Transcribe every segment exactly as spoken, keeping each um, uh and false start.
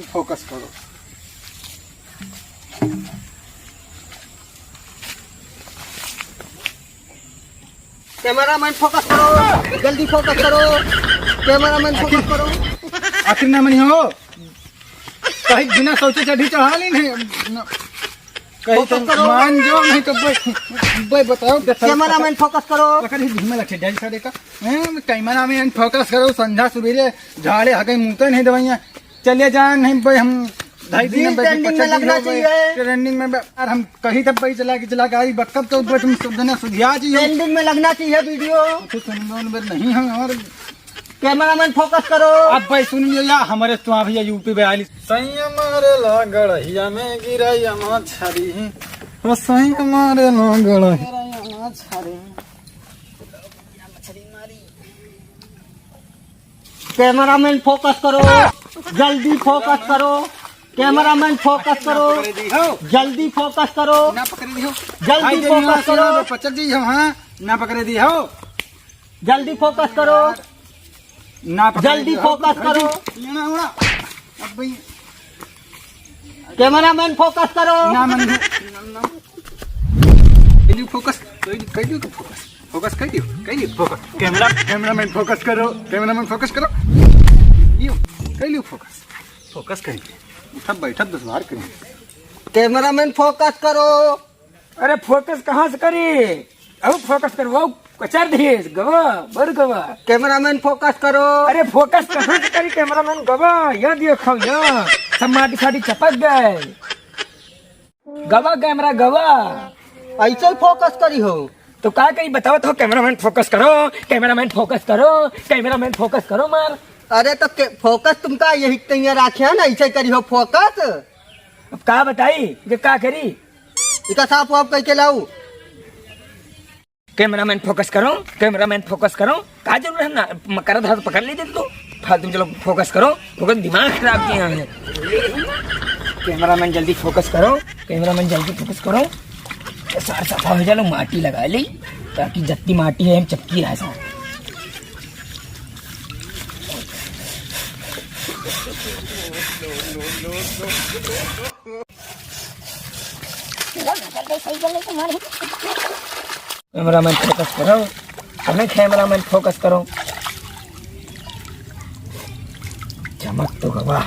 फोकस करो। कैमरामैन फोकस करो, जल्दी फोकस करो। कैमरामैन फोकस करो। आखिर ना मनी हो, कहीं बिना सोचे चढ़ी चढ़ा ली नहीं। कहीं तो फोकस करो। मान जाओ, नहीं तो भाई, भाई बताओ। कैमरामैन फोकस करो। पकड़ ही धीमे लगे, डैडी सारे का। हैं, कैमरामैन फोकस करो, संझा सुबेरे झाड़े हगे मुँहते नहीं दवाइयाँ। चले जा, नहीं भाई, हम ढाई दिन में ट्रेंडिंग में लगना चाहिए। ट्रेंडिंग में बे-, यार, हम कही थे भाई, चला के, चला के आई, बक्कब तो ऊपर तुम सब जने सुधिया जी हो। ट्रेंडिंग में लगना चाहिए वीडियो। तो सुनबे उनबे नहीं हम और कैमरामैन फोकस करो। अब भाई सुन लियो या, हमारे तो भैया यूपी में आली। सैया मारे ला गड़हिया में गिरैया मछरी, वो सैया मारे ला गड़हिया मछरी। कैमरामैन फोकस करो, जल्दी फोकस करो। कैमरामैन फोकस करो, जल्दी फोकस करो। ना पकड़े दी हो। जल्दी फोकस करो। पचक जी हो, हाँ, ना पकड़े दी हो। जल्दी फोकस करो। ना पकड़े जल्दी दी हो। फोकस करो। ये ना उड़ा। अब भाई। कैमरामैन फोकस करो। ना मन। कैलियो फोकस, कैलियो, कैलियो फोकस, फोकस कैलियो, कैलियो फोकस। कैमरा, कैमरामैन फोकस करो, कैमरामैन फोकस करो। लियो, कैलियो फोकस, फोकस कैलियो। उठब बैठब दुश्वार करी। कैमरामैन फोकस करो। अरे फोकस कहाँ से करी? अब फोकस करो, वो कचर दिए, गवा, बड़ गवा। कैमरामैन फोकस करो। अरे फोकस कहाँ से करी कैमरामैन गवा? या देखो या, सब माटी साटी चपक गए। गवा कैमरा गवा। ऐसे फोकस करी हो। तो का करी बताओ तो, कैमरामैन फोकस करो, कैमरामैन फोकस करो, कैमरामैन फोकस करो मार। अरे तो के-, फोकस तुमका यही तैयार राखे है ना, ऐसे करी हो फोकस। अब का बताई कि का करी? इका साफ वाफ कह के लाऊ। कैमरामैन फोकस करो, कैमरामैन फोकस करो। का जरूरत है ना, म-, करत हाथ पकड़ लेते तो। फालतू में चलो फोकस करो, फोकस दिमाग खराब किया है। कैमरामैन जल्दी फोकस करो, कैमरामैन जल्दी फोकस करो। ये सार सफा हो जाए, माटी लगा ली, ताकि जत्ती माटी है हम चपकी रह जाए। कैमरामैन फोकस करो, अरे कैमरामैन फोकस करो, चमक तो गवा।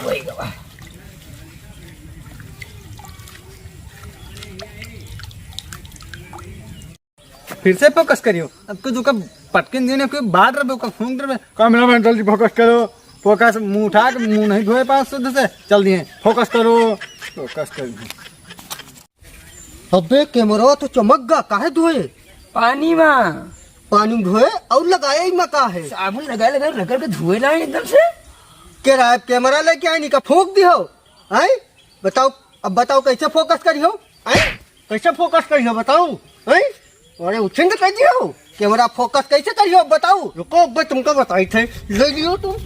वही गवा। फिर से फोकस करियो। अब कुछ ओका पटकिन देने, कोई बात रहे, ओका फूंक रहे। कैमरामैन जल्दी फोकस करो, फोकस, मुंह उठा के, मुंह नहीं धोए पास शुद्ध से, चल दिए, फोकस करो, फोकस कर दिए। अबे कैमरा तो चमक गा, काहे धोए? पानी मा। पानी धोए और लगाए ही मा का है? साबुन लगाए, लगाए, रगड़ के धोए ना एकदम से। के रहा है, कैमरा लेके आए, नहीं का फूंक दी हो? हैं? बताओ, अब बताओ कैसे फोकस करी हो? हैं? कैसे फोकस करी हो बताओ? हैं? अरे उछिंद कर दियो। कैमरा फोकस कैसे करी हो बताओ? रुको, अब तुमको बताई थे, ले लियो तुम।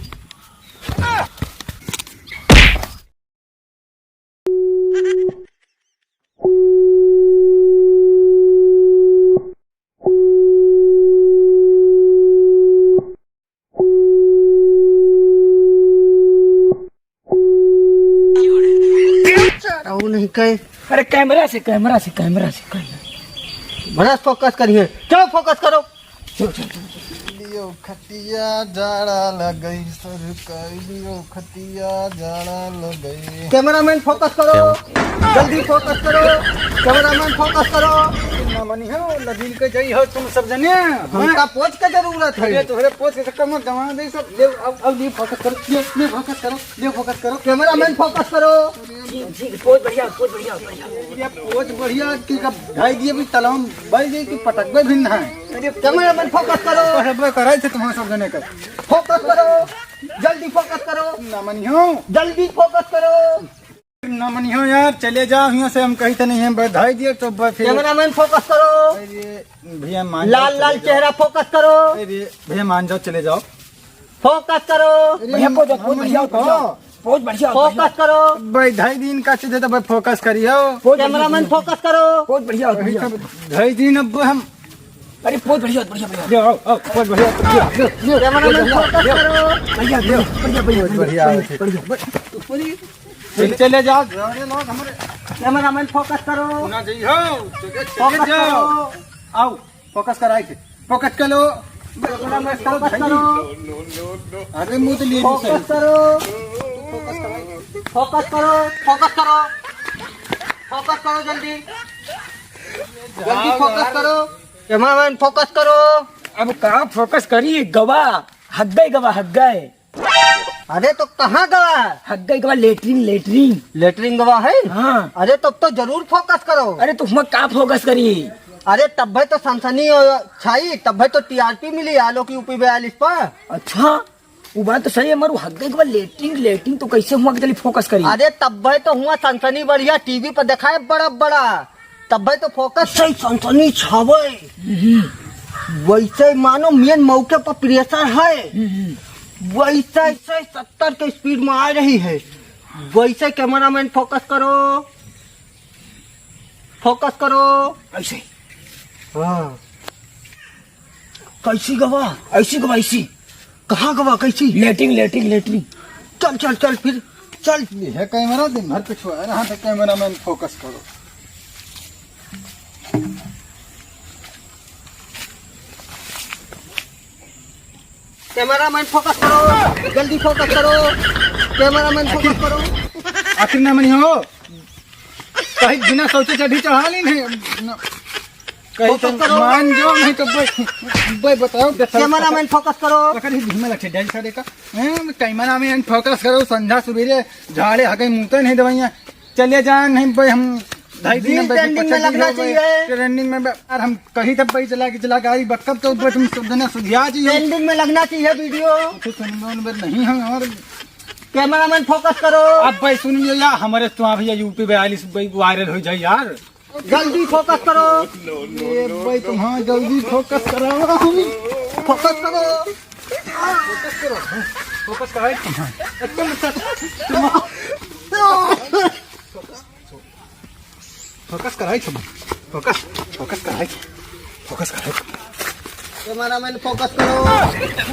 और नहीं कहे। अरे कैमरा से, कैमरा से, कैमरा से, कैमरा। बड़ा फोकस करिए, चलो फोकस करो। चलो, चलो, चलो, चलो। लियो खटिया जाड़ा लगई सरकार, लियो खटिया जाड़ा लगई। कैमरामैन फोकस करो, जल्दी फोकस करो, कैमरामैन फोकस करो। ना मनी हो, लदीन के जाई हो तुम सब जने। हमका हाँ? पोज के जरूरत है। अरे तोहरे पोज के चक्कर में गंवा दे सब। ले, अब, अब ले फोकस करो, ले, ले फोकस करो, ले फोकस करो। कैमरामैन फोकस करो। ठीक, ठीक, पोज बढ़िया, पोज बढ़िया, बढ़िया। ये पोज बढ़िया कि कब ढाई दिए भी तलाम बैठ गई कि पटकबे भी ना है। अरे कैमरामैन फोकस करो। अरे बे कराई थे तुम्हारे सब जने का। फोकस करो, जल्दी फोकस करो। ना मनी हो। जल्दी फोकस करो। ना मनी हो यार, चले जाओ यहाँ से, हम कहीं तो नहीं है, बधाई दिए तो बस फिर। कैमरामैन फोकस करो। अरे भैया मान जाओ, लाल लाल चले जाओ। चेहरा फोकस करो। अरे भैया मान जाओ, चले जाओ। फोकस करो। अरे भैया, पोज, पोज हम बढ़िया, नहीं बढ़िया। हो। पोज बढ़िया, फोकस बढ़िया। करो। भाई ढाई दिन का चीज है तो भाई फोकस करियो। पोज बढ़िया, कैमरामैन बढ़िया। फोकस करो। पोज बढ़िया, अभी बढ़िया। तो ढाई दिन अब हम अरे, बहुत बढ़िया, बढ़िया, बढ़िया। ले, आओ, आओ, बहुत बढ़िया, बढ़िया, ले, ले, ले, कैमरामैन, बढ़िया, फोकस ले। करो। बढ़िया, बढ़िया, बढ़िया, बहुत बढ़िया, बढ़िया, बढ़िया। बढ़िया। ऊपर ही। चले जाओ। कैमरामैन, फोकस करो। ना जाइयो, चले, चले फोकस जाओ। करो। आओ, फोकस कराई के। फोकस करो। कैमरामैन, फोकस करो। अरे, मुंह तो लिए फोकस करो। फोकस करो, फोकस करो। फोकस करो जल्दी। जल्दी फोकस करो। कैमरामैन, फोकस करो। अब का फोकस करी, गवा, हग्गई गवा, हग्गई। अरे तो कहाँ गवा? हग्गई गवा, लेटरिन, लेटरिन। लेटरिन गवा है? हाँ। अरे तो, तो जरूर फोकस करो। अरे तो हुआँ का फोकस करी? अरे तब्बे तो सनसनी छाई, तब्बे तो टीआरपी मिली आलोक यूपी बयालीस पर। अच्छा, वो बात तो सही है, मगर वो हग्गई गवा, लेटरिन, लेटरिन तो कैसे हुआँ के चली फोकस करी? अरे तब्बे तो हुआँ सनसनी बढ़िया टीवी पर देखाए बड़ा बड़ा। तब्बे तो फोकस सही सनसनी छावे। हम्म। वैसे मानो मेन मौके पर प्रेशर है। हम्म। वैसे, वैसे सत्तर के स्पीड में आ रही है। वैसे कैमरामैन फोकस करो, फोकस करो। ऐसे। हाँ। कैसी गवा? ऐसी गवा, ऐसी। कहाँ गवा, कैसी? लेटरिन, लेटरिन, लेटरिन। चल, चल, चल, फिर चल। ये है कैमरा, दिन भर पिछुआ रहा था, कैमरामैन फोकस करो। कैमरामैन फोकस करो, जल्दी फोकस करो। कैमरामैन फोकस करो। आखिर ना मनी हो। कहीं बिना सोचे चढ़ी चढ़ा ली नहीं। न-, कहीं तो फोकस करो। मान जाओ, नहीं तो बे, बे बताओ, कैमरामैन फोकस करो। पकड़ ही धीमे लगे, डर सारे का। हैं, कैमरामैन फोकस करो, संझा सुबेरे झाड़े हगे मुँह तो नहीं दवाइयाँ। चले जाए, नहीं बे, हम ढाई दिन रील में बैठ के ट्रेंडिंग में पछा लगना दी हो बे। चाहिए। ट्रेंडिंग में बे, यार हम कहीं तब भाई चला के, चला के आई, बक्कब तो बे तुम सब जना सुधिया जी हो। ट्रेंडिंग में लगना चाहिए वीडियो। तो सुन लो, बे नहीं हम और कैमरामैन फोकस करो। अब भाई सुन लियो यार, हमारे तो भैया यूपी बयालीस भाई वायरल हो जाए यार। जल्दी फोकस करो। ये भाई तुम हाँ जल्दी फोकस करो। फोकस करो। फोकस करो। फोकस कराई तुम। एकदम तुम। फोकस कराई तुम। फोकस, फोकस कराई। फोकस कराई। कैमरामैन फोकस करो।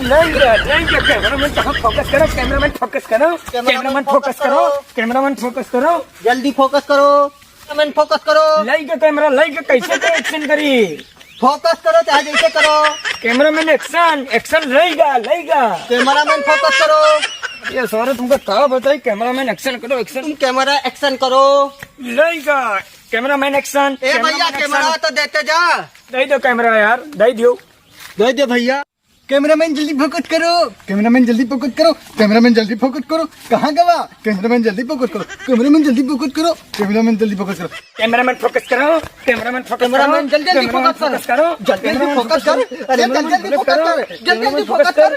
नहीं, नहीं, कैमरामैन तो फोकस करो, कैमरामैन फोकस करो, कैमरामैन फोकस करो, कैमरामैन फोकस करो। जल्दी फोकस करो, कैमरामैन फोकस करो। लइके कैमरा, लइके कैसे के एक्शन करी? फोकस करो चाहे जैसे करो। कैमरामैन एक्शन, एक्शन लइगा, लइगा। कैमरामैन फोकस करो। ये सारे तुमको का बताई, कैमरामैन एक्शन करो, एक्शन। तुम कैमरा एक्शन करो। लइगा, कैमरामैन एक्शन, ए भैया, कैमरामैन एक्शन। कैमरा तो देते जा। दे दो कैमरा यार, दे दियो। दे दे भैया। कैमरामैन जल्दी फोकस करो, कैमरामैन जल्दी फोकस करो, कैमरामैन जल्दी फोकस करो, कहाँ गवा? कैमरामैन जल्दी फोकस करो, कैमरामैन जल्दी फोकस करो, कैमरामैन जल्दी फोकस करो। कैमरामैन फोकस करो, कैमरामैन फोकस करो, कैमरामैन जल्दी जल्दी कैमरामैन फोकस करो। फोकस करो, जल्दी जल्दी कैमरामैन फोकस करो, फोकस करो, जल्दी जल्दी कैमरामैन फोकस फोकस करो, करो, जल्दी जल्दी कैमरामैन फोकस फोकस करो। करो।